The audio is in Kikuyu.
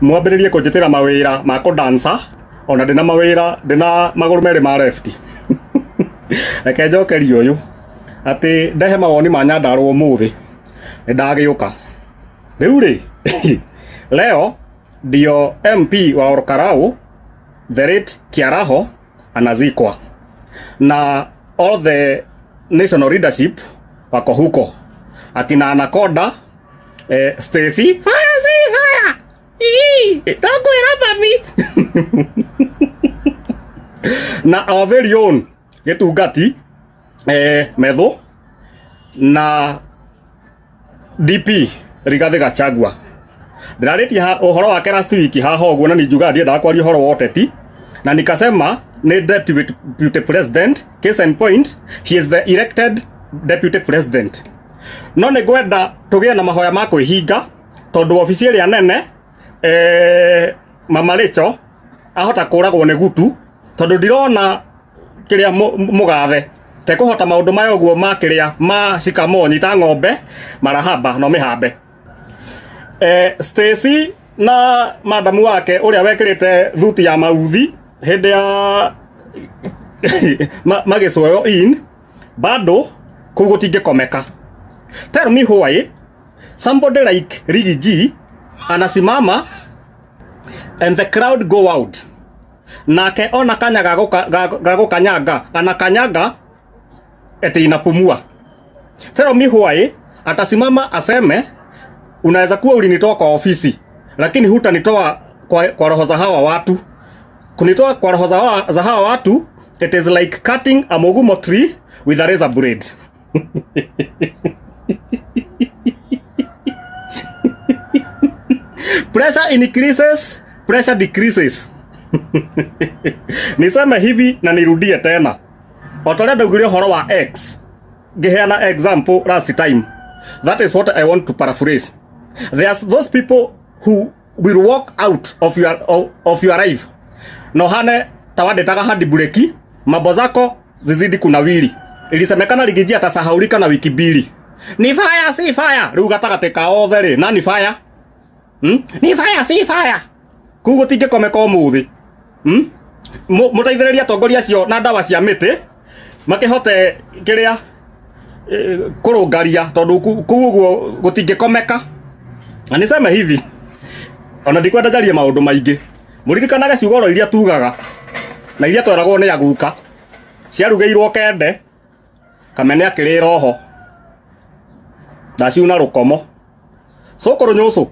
Mwambĩrĩrie kũnjĩtĩra mawĩra ma kũdansa ona ndĩna mawĩra ndĩna magũrũ merĩ ma left. Reke njokerie ũyũ atĩ ndehe mawoni ma Nyandarũa ũmũthĩ nĩ ndagĩũka. Rĩu rĩ, leo ndio MP wa Olkalau the late Kiaraho anazikwa na all the national leadership wako huko akina Anaconda, Stacy fire si fire Ii, ndakwĩra mami na our very own gĩtungati, Methu na DP Rigathi Gachagua. Ndĩrarĩtie ũhoro wake last week haha ũguo, na ninjugaga ndiendaga kwaria ũhoro wa ũteti na nikasema nĩ deputy president. Case in point, he is the elected deputy president. No nĩ ngwenda tũgĩe na mahoya ma kwĩhinga tondũ obici ĩrĩa nene, Mama Rachel ahota kũragwo nĩ gutu tondũ ndirona kĩrĩa mũgathe tekũhota maũndũ maya ũguo ma kĩrĩa ma cikamo nyita ng'ombe marahaba no mĩhambe. Stacy na madamu wake ũrĩa wekĩrĩte thuti ya mauthi hĩndĩ ya magĩcwoyo in bado kũu gũtingĩkomeka. Tell me why somebody like Riggy G anasimama and the crowd go out, nake ona kanya ga gũkanyanga anakanyanga eti inapumua. Tell me why atasimama aseme, "Unaweza kuwa ulinitoa kwa ofisi lakini hutanitoa kwa roho za hawa watu. Kunitoa kwa roho za hawa watu, it is like cutting a mugumo tree with a razor blade." Pressure increases, pressure decreases. Niseme hivi na nirudie tena, o ta ũrĩa ndaugire ũhoro wa X ngĩheana example last time, that is what I want to paraphrase. There's those people who will walk out of your life no hane tawadetaga hadi bureki mambo zako zizidi kunawiri. Ilisemekana Riggy G atasahaulika na wiki 2. Ni fire si fire? Rĩu gatagatĩ ka othe rĩ, nani fire? Ni fire si fire? Kũu gũtingĩkomeka ũmũthĩ, Mũteithĩrĩrie atongoria acio na ndawa cia mĩtĩ makĩhote kĩrĩa kũrũngaria tondũ kũu ũguo gũtingĩkomeka. Na niseme hivi, ona ndikwenda njarie maũndũ maingĩ, mũririkanage ciugo oro iria tugaga na iria tweragwo nĩ aguka ciarugĩirwo kende kamene akĩrĩra oho ndaciuna rũkomo cũkũrũ nyũcũ.